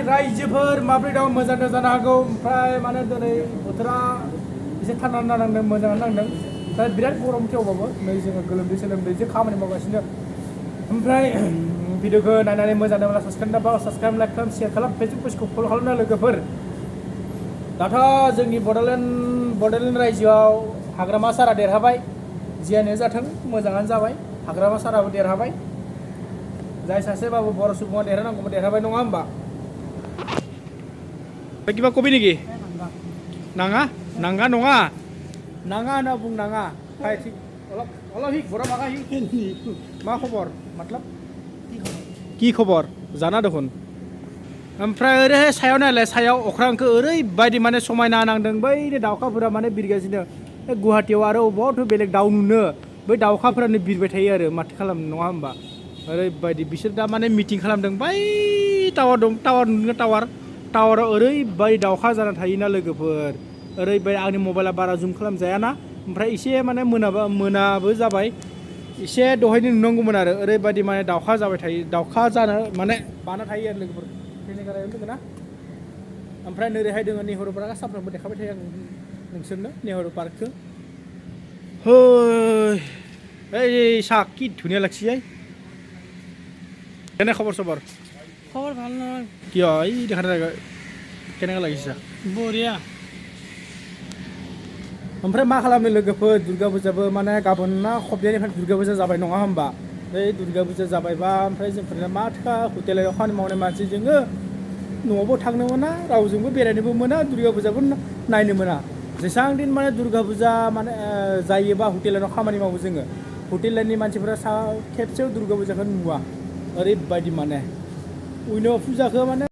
रायजोफोर माब्रै दं मोजां जानो हागौ ओमफ्राय माने दिनै बोथोरा एसे थान्दा नांदों मोजाङानो नांदों दा बिराद गरम थेवबाबो नै जोङो गोलोमदै सोलोमदैजों खामानि मावगासिनो ओमफ्राय भिडिअखौ नायनानै मोजां नांब्ला साबसक्राइब लाइक खालाम शेयार खालाम फेसबुक पेजखौ फल' खालामना लोगोफोर दाथ' जोंनि बड'लेण्ड रायजोआव हाग्रामा सारा देरहाबाय जियानो जाथों मोजाङानो जाबाय हाग्रामा साराबो देरहाबाय जाय सासेबाबो बर' सुबुङा देरहानांगौबो देरहाबाय नङा होमबा किबा कबि नेকি नाङा नाङा नङा नाङा होनना बुं नाङा फाय थिग অলপ হিক বড় মাগা হিক मा खबर मतलब কি खबर जाना দেখুন ओमफ्राय ओरैहाय सायाव नायलाय सायाव अख्रांखौ ओरैबायदि माने समायना नांदों बै दाउखाफोरा माने बिरगासिनो गुवाहाटियाव आरो अबावथ' बेलेग दाउ नुनो बै दाउखाफोरानो बिरबाय थायो आरो माथो खालामनो नङा होमबा ओरैबायदि बिसोर दा माने मिटिं खालामदों बै टावार दं टावार नुदों टावाराव ओरैबायदि दाउखा जाना थायोना लोगोफोर ओरैबायदि आंनि मबाइला बारा जुम खालामजायाना ओमफ्राय एसे माने मोनाबो जाबाय एसे दहायनो नुनांगौमोन आरो ओरैबायदि माने दाउखा जाबाय थायो दाउखा जानो माने बाना थायो आरो लोगोफोर टेलिगारायाव दङ ना ओमफ्राय नोरैहाय दङ नेहरु पार्कआ सानफ्रोमबो देखाबाय थायो आं नोंसोरनो नेहरु पार्कखौ ओइ सा কি ধুনীয়া লাগছে কেনে খবৰ ভাল নহয় কিয় এই দেখা কেনেকৈ লাগিছে বঢ়িয়া ओमफ्राय मा खालामनो लोगोफोर दुर्गा फुजाबो माने गाबोन ना खबदेनिफ्राय दुर्गा फुजा जाबाय नङा होमबा बै दुर्गा फुजा जाबायबा ओमफ्राय जोंफोरना मा थोखा हटेलाव खामानि मावनाय मानसि जोङो न'आवबो थांनो मोना रावजोंबो बेरायनोबो मोना दुर्गा फुजाबो नायनो मोना जेसेबां दिन माने दुर्गा फुजा माने जायोबा हटेलाव खामानि मावो जोङो हटेलनि मानसिफोरा खेबसेयाव दुर्गा फुजाखौ नुवा ओरैबायदि माने उइनो फुजाखौ माने